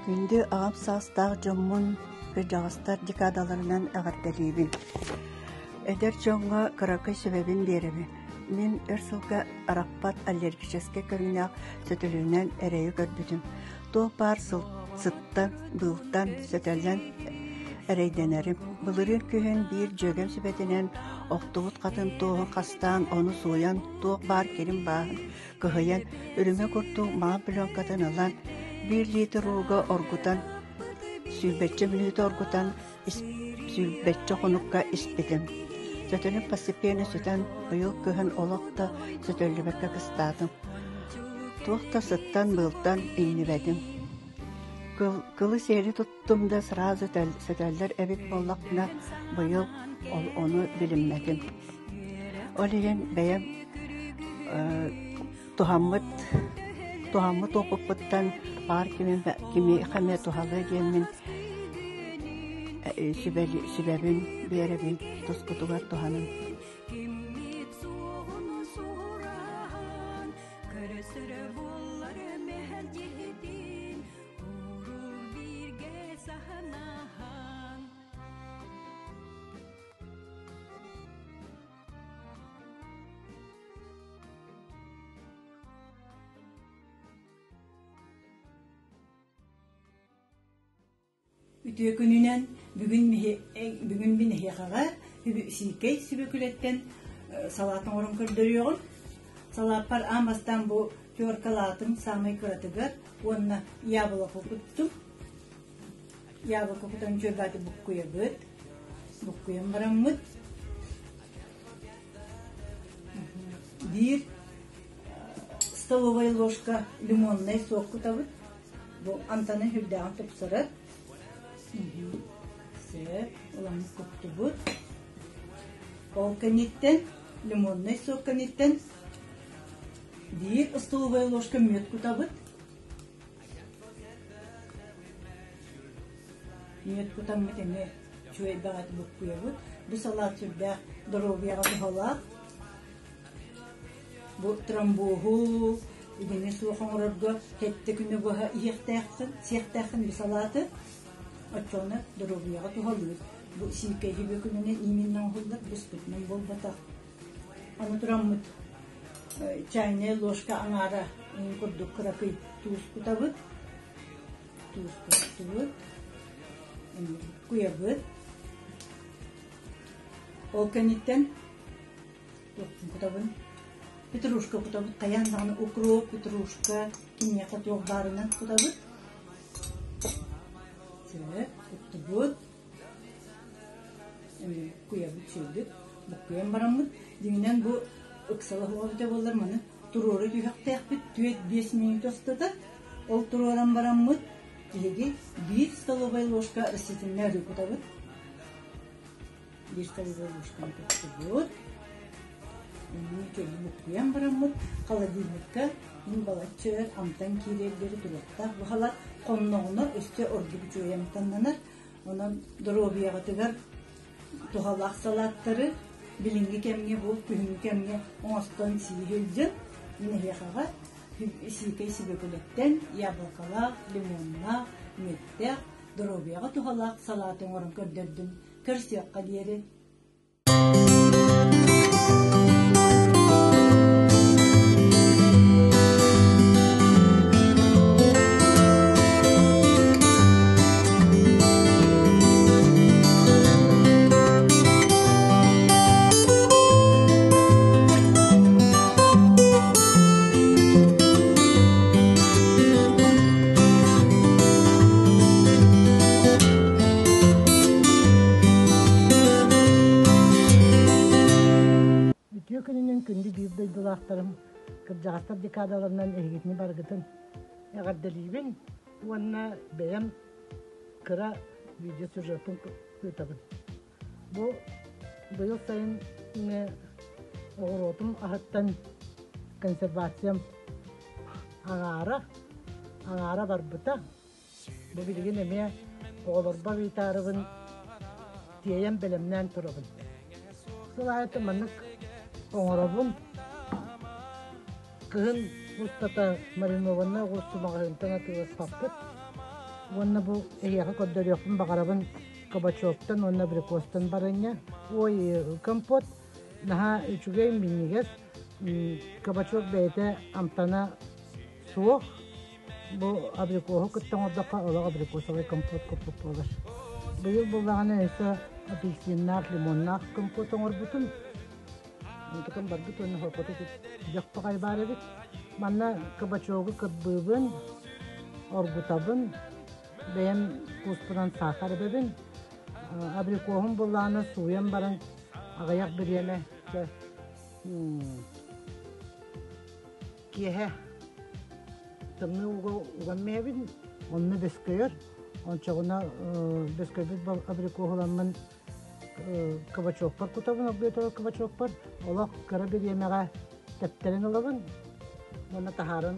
Күндү аҕам саастаах дьоммун кырдьаҕастар декадаларынан эҕэрдэлиибин. Эдэр дьоҥҥо кыракый сүбэбин биэрэбин. Мин өр сылга арахпат аллергическай көрүҥнээх сөтөлүнэн эрэйи көрбүтүм. Туох баар сыттан, быылтан, сөтөллөн эрэйдэнэрим. Былырыын күһүн биир дьүөгэм сүбэтинэн охтубут хатын туоһун хастаан, ону сууйан, туох баар кирим бааһын кыһыйан, үрүмэ курдук маҥан пленкатын ылан, биир литр ууга оргутан, сүүрбэччэ мүнүүтэ оргутан, сүүрбэччэ хонукка испитим. Сөтөлүм постепенно сүтэн, быйыл кыһын олох да сөтөллүбэккэ кыстаатым. Туох да сыттан-быылтан иҥнибэтим. Кылы сиэри туттум да сразу сөтөллөр эбит буоллахпына, быйыл ол ону билиммэтим. Ол иһин бэйэм туһаммыт туһаммыт уопуппуттан баар кимиэхэ эмэ туһалыа диэммин сүбэбин биэрэбин тускутугар туһаныҥ. Үтүө күнүнэн бүгүн бүгүн мин эһиэхэҕэ сиикэй сүбүкүлэттэн салаат оҥорон көрдөрүөҕүм. Салааппар аан бастаан бу теркалаатым саамай кыратыгар уонна яблоко куттум. Яблоко кутан чөрбааты буккуйабыт. Буккуйан бараммыт. Биир столовая ложка лимоннай сок кутабыт. Бу амтаны үрдээҕин тупсарар. Сөп, уламмыт куттубут. Ол кэнниттэн, лимоннай сок кэнниттэн биир столовая ложка мүөт кутабыт. Мүөт кутаммыт эмиэ үчүгэй баҕайытык буккуйабыт. Бу салаат сүрдээх доруобуйаҕа туһалаах. Бу тромбоһу итини суох оҥорорго сэттэ күнү быһа иһиэхтээххин, сиэхтээххин бу салааты. Оччоҕуна доруобуйаҕа туһалыыр. Бу сиикэйи бүкүнүнэн именно оҥоһуллар, буспутунан буолбатах. Аны тураммыт чайная ложка аҥаара курдук кыракый туус кутабыт. Туус куттубут. Куйабыт. Ол кэнниттэн кутабын. Петрушка кутабыт. Хайаан даҕаны укроп, петрушка, кимиэхэ туох баарынан кутабыт. Сөп, куттубут. Куйабыт сүүрдүк, буккуйан бараммыт. Дьиҥинэн бу ыксала суох эбитэ буоллар маны туруору түһүөхтээхпит түөрт-биэс мүнүүтэ устата. Ол туруоран бараммыт биһиги биир столовай ложка растительнай арыы кутабыт. Биир столовай ложканы куттубут. Онно үчүгэйдик буккуйан бараммыт холодильникка мин балачча өр амтан киириэр диэри туруохтаах бу халаат хонноҕуна өссө ордук үчүгэй амтаннанар. Онон доруобуйаҕытыгар туһалаах салааттары билиҥҥи кэмҥэ бу күһүҥҥү кэмҥэ оҥостон сии сылдьын. Мин эһиэхэҕэ сиикэй сүбүөкүлэттэн яблокалаах, лимоннаах, мүөттээх, доруобуйаҕа туһалаах салааты оҥорон көрдөрдүм. Көрсүөххэ диэри. Үтүө күнүнэн күндү биир дойдулаахтарым, кырдьаҕастар декадаларынан эһигитини барыгытын эҕэрдэлиибин уонна бэйэм кыра видеосюжеппун ыытабын. Бу быйыл сайын оҕуруотум аһыттан консервациям аҥаара, аҥаара барбыта. Бу билигин эмиэ оҕолорбор ыытаарыбын тиэйэн бэлэмнээн турабын. Сыл аайы маннык оҥоробун. Кыһын устата маринованнай оҕурсу маҕаһыынтан атыыласпаппыт. Уонна бу эһиэхэ көрдөрүөхпүн баҕарабын кабачоктан уонна абрикостан барыанньа. Ой, компот наһаа үчүгэй, минньигэс. Кабачок бэйэтэ амтана суох. Бу абрикоһу кытта оҥордоххо олох абрикосовай компот курдук буолар. Быйыл буоллаҕына өссө апельсиннаах, лимоннаах компот оҥорбутум. Онтукам барбыт уонна хоппоту дьох баҕайы баар эбит. Манна кабачогу кырбыыбын, оргутабын, бэйэм кууспунан саахар эбэбин. Абрикоһум буллаҕына сууйан баран аҕыйах бириэмэ чэ киэһэ тымныы ууга уган иһэбин, онно бөскөйөр. Ончоҕуна бөскөйбүт абрикоһуламмын кабачокпар кутабын, оргуйа кабачокпар олох кыра бириэмэҕэ тэптэрин ылабын уонна таһааран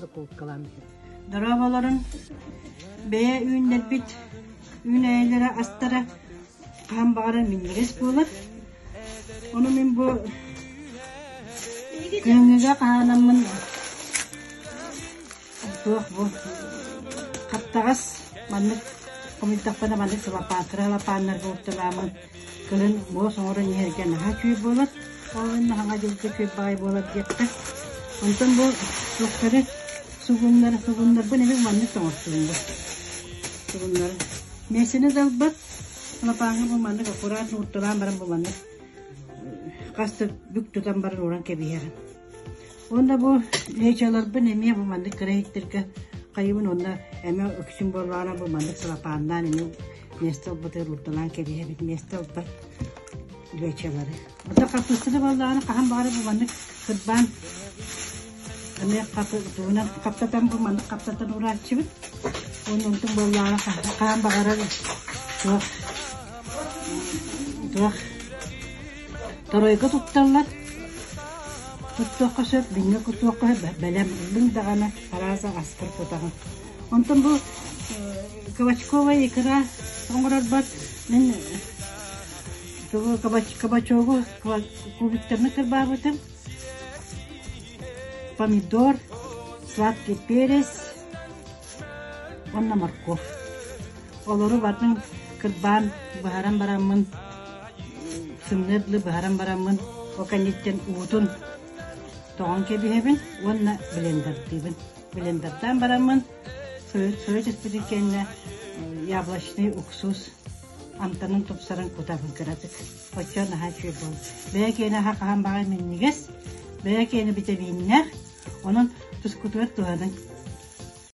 закуткалаан иһэбин. Дорооболорун бэйэ үүннэрбит үүнээйилэрэ астара хаһан баҕарар минньигэс буолар. Ону мин бу күһүҥҥүгэ хаһаанаммын туох бу хаптаҕас маннык хомуйдахпына маннык сылапаан кыра лапааннарга укталааммын кыһын муос оҥорон иһэргэ наһаа үчүгэй буолар. Ол иннэ хаҥа дьылга үчүгэй баҕайы буолар диэххэ. Онтон бу туохтары сугуннары сугуннарбын эмиэ маннык оҥортуум бу сугуннары. Миэстэни да ылбат лапааҥҥа бу маннык аккуратно уурталаан баран бу маннык хас да бүк тутан баран ууран кэбиһэҕин. Уонна бу лечаларбын эмиэ бу маннык кыра иһиттэргэ хайыбын уонна эмиэ үксүн буоллаҕына бу маннык салапааннаан эмиэ миэстэ ылбытыгар уурталаан кэбиһэбит миэстэ ылбат лечалары. Оттон хаппыыстаны буоллаҕына хаһан баҕарар бу маннык кырбаан эмиэ тугунан хаптатан бу маннык хаптатан уурааччыбыт. Уонна онтун буоллаҕына хаһан баҕарар туох туох Торойго тутталлар. Туттуохха сөп, бүҥҥэ кутуохха сөп, бэлэм ыллыҥ даҕаны араас аскар кутаҕын. Онтон бу кабачковая икра оҥорорбор мин тугу кабачогу кубиктарны кырбаабытым. Помидор, сладкий перец уонна морковь. Олору барытын кырбаан быһаран бараммын, сымныар дылы быһаран бараммын, ол кэнниттэн уутун тоҕон кэбиһэбин уонна блендердыыбын. Блендердаан бараммын, сойо түспүтүн кэннэ яблочный уксус амтанын тупсаран кутабын кыратык. Оччо наһаа үчүгэй буолар. Бэйэ киэнэ аһа хаһан баҕар минньигэс, бэйэ киэнэ битэмииннээх, онон тускутугар туһаныҥ.